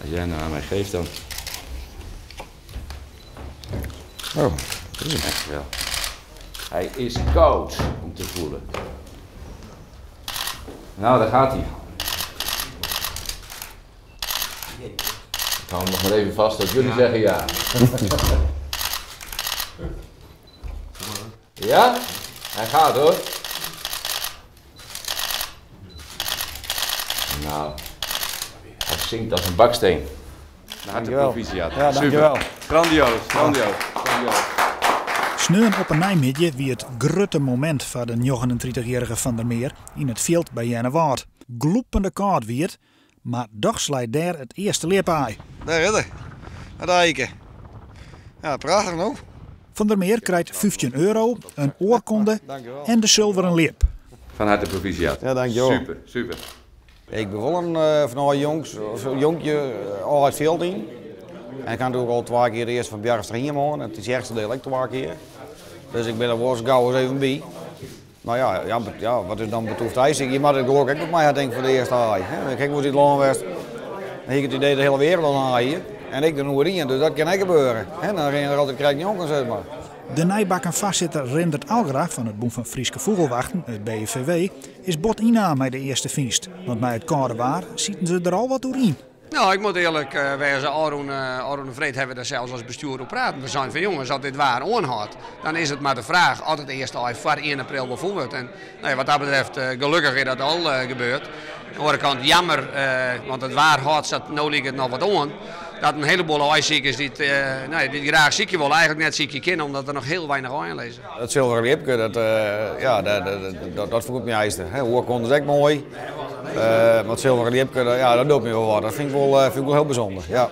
Als jij nou aan mij geeft, dan. Oh, dat is hem. Dankjewel. Hij is koud om te voelen. Nou, daar gaat hij. Ik hou hem nog maar even vast dat jullie zeggen ja. Ja? Hij gaat hoor. Nou, hij zinkt als een baksteen. Hartelijk Dankjewel. proficiat. Ja, dankjewel. Super. Grandioos, grandioos, grandioos. Sneon op 'e neimiddei wie it grutte momint foar de 39-jierrige Van der Meer yn it fjild by Earnewâld. Glûpende kâld wie it, mar dochs lei dêr it earste ljipaai. Dêr is er. It aike. Ja, prachtich no. Van der Meer krijt €15, in oarkonde en de sulveren ljip. Fan harte proficiat. Ja, dankjewel. Super, super. Ik bin wol in fanôf jongs, jonkje al it fjild yn. En ik ha natuerlik al twa kear de earste fan Boarnsterhim hân en it earste diel ek twa kear. Dus ik bin der wolris gau ris even by. Mar ja, ja, ja, wat is dan betûft aaisykjen? Je moatte it gelok ek wat mei ha tink ik foar de earste aai. Hè? Ik ha ek wolris yn it lân west, dan hie ik it idee dat de hiele wereld al in aai hie. En ik der noait ien, dus dat kin ek gebeure. Hè? Dan rinne der altyd krekt njonken, sis mar. De nijbakken foarsitter Rindert Algra fan it Bûn fan Fryske Fûgelwachten, it BFVW, is bot ynnaam mei de earste fynst. Want mei it kâlde waar sieten se der al wat oer yn. No, ik moat earlik wêze, ôfrûne freed hawwe we der sels as bestjoer oer praten. We seinen fan jonges, as dit waar oanhâldt, dan is it mar de fraach oft it earste aai foar ien april wol fûn wurdt. En no ja, wat dat betreft, gelokkich is dat al gebeurd. Oan de oare kant jammer, want it waar hâldt sa't no liket noch wat oan, dat in heleboel aaisikers dy't no ja, dy't graach sykje wolle, eigentlik net sykje kinne omdat der noch hiel weinich aaien lizze. Dat sulveren ljipke, dat, ja, dat, dat fûn ik myn eiste. Oarkonde is ek moai, mar it sulveren ljipke, ja, dat docht my wol wat. Dat fyn ik wol, fyn ik wol hiel bysûnder, ja.